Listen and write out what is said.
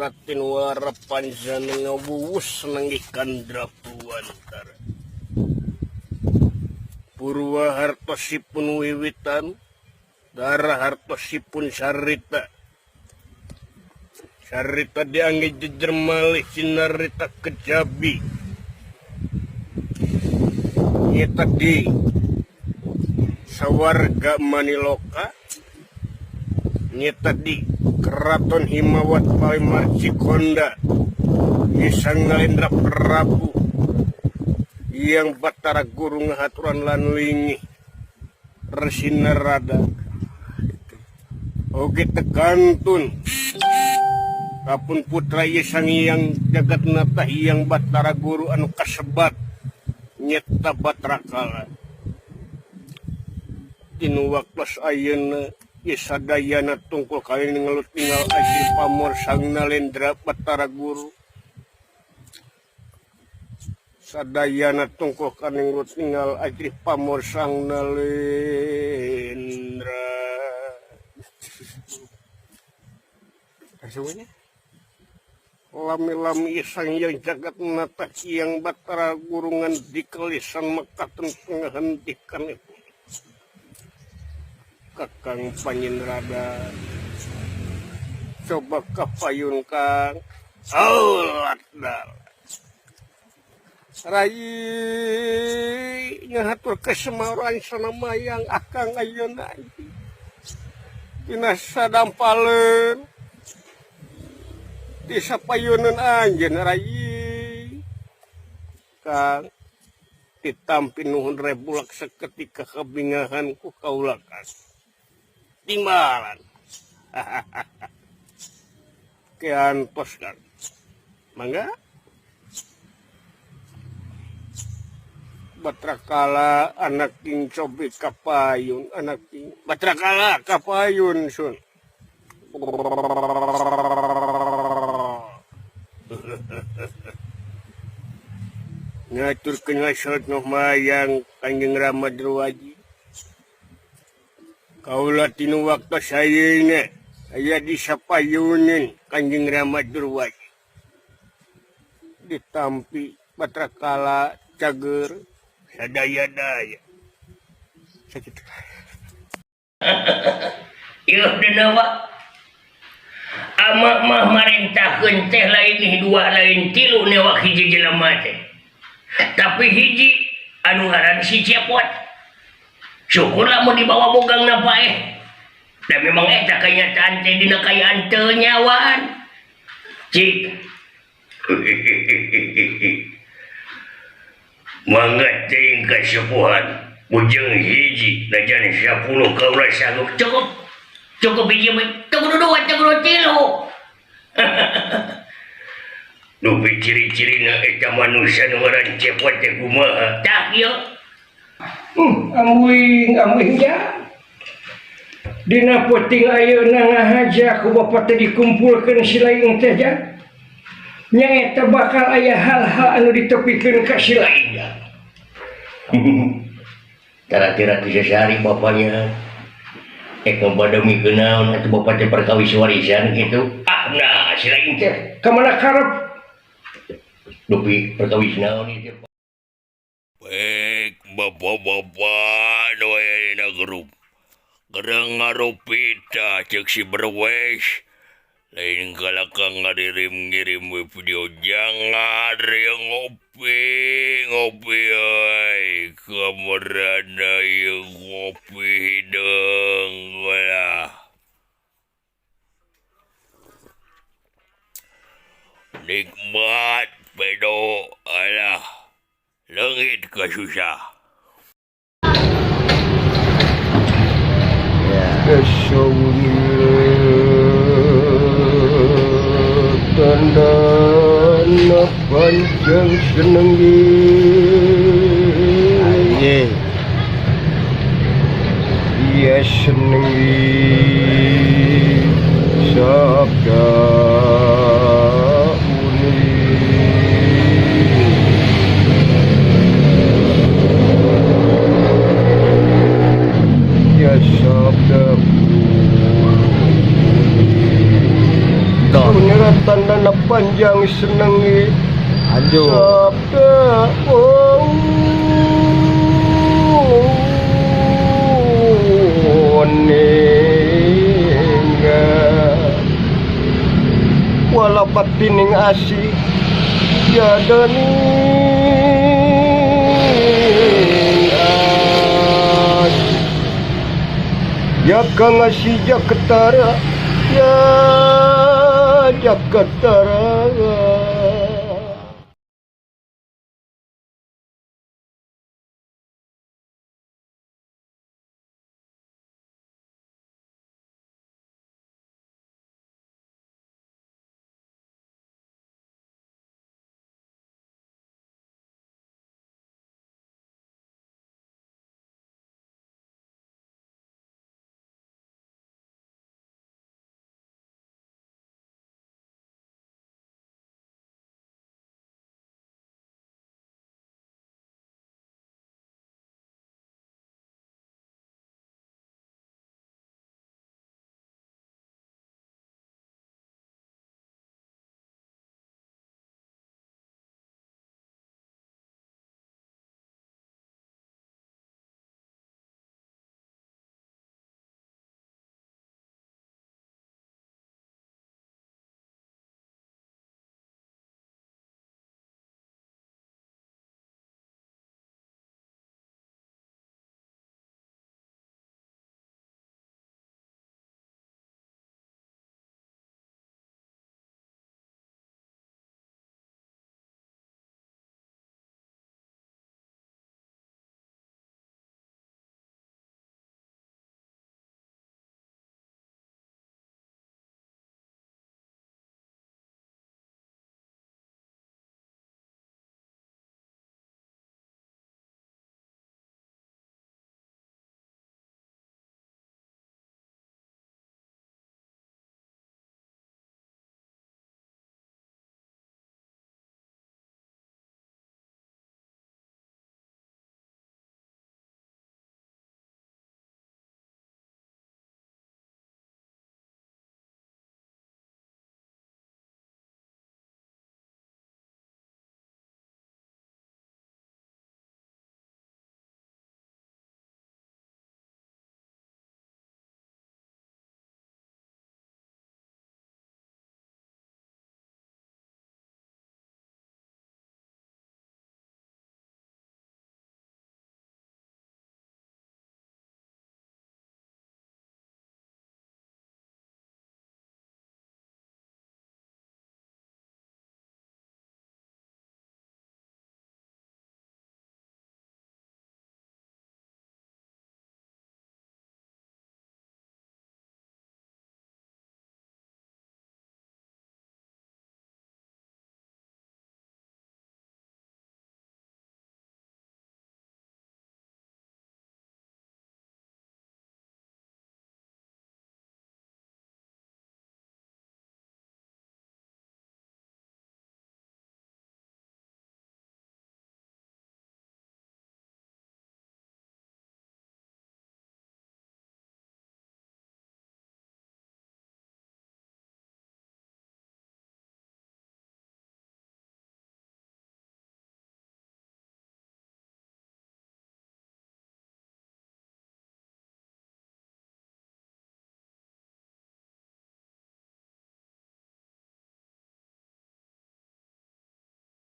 Raden Wara Panjana ngawuwus nenggih Kandra Buwantara. Purwa hartosipun wiwitan, darah hartosipun sarita. Sarita diangge jejer malih sinarita kejabi. Nyata di sawarga Maniloka, nyata di Keraton Himawat Palimar Cikonda, Sang Nalendra Prabu yang Batara Guru ngahaturan lan linggih Resi Narada. Oge tekantun kapun putra ieu Sang Hyang Jagatnata Hyang Batara Guru anu kasebat nyeta Batara Kala. Dinu waktos ayeuna ieu sadayana tungkul kali ngelut tinggal aji pamor Sang Nalendra Batara Guru. Sadayana tungkul kaninglut tinggal ajrih pamor Sang Nalendra. Semuanya lami-lami Sang Hyang Jagatnata Hyang Batara Guru ngandika lisan mekaten penghentikan itu. Kakang Panjendrada coba kapayun Kang. Aulat dal. Rai ngahatur kesemaran sana mayang akang ayeuna dina sadampaleun di sapayuneun anjeun rai. Kang ditampi nuhun rebulak seketika kebingahan ku kaula Kang. Timbalan. Keantos Kang. Mangga. Batrakala anak king cobi kapayun anak king Batrakala kapayun sun. Ngaturkeun ngasot noh mayang Kanjeng Rama Druwaji. Kaula tinu waktos ayeuna aya di sapayuneun Kanjeng Rama Druwaji. Ditampi Batrakala cager sadaya-daya. Sakitu. Ieu deuna ama mah marentahkeun teh lain dua lain tilu newak hiji jelema teh. Tapi hiji anu ngaran si Cepot. Syukurlah mun dibawa bogang na paeh. Da memang eta kenyataan teh dina kayaan teu nyawaan. Cik. Mangga teuing kasepuhan bujeng hiji najan 10 kaula sanggup cukup. Cukup hiji mah teu kudu dua teu kudu tilu. Dupi ciri-cirina eta manusia nu ngaran Cepot teh kumaha? Tah ieu. Ambuing ambuing ja. Dina peuting ayeuna ngahaja ku bapa teh dikumpulkeun si lain teh ja. Nyaeta bakal aya hal-hal anu ditepikeun ka si lain ja. Tara-tara ti sasari bapanya. Bademi kenaon atuh bapa teh perkawis warisan kitu. Ah nah si lain teh ka mana karep? Dupi perkawis naon ieu teh. Baik bapak-bapak nu aya dina grup. Gerang ngarupita ceuk si Berwes. Lain kalakang ngadirim-ngirim video jangan yang ngopi ngopi ai kamerana ieu ngopi hideung lah. Nikmat pedo alah leungit kasusah. Tandana panjang senenggi iya senenggi sabda uni ya sabda uni. Tandana Panjang senengi. Anjur. Sabda oninga walapat tining asih jadaning asih jaka ngasih jaketara ya jaketara.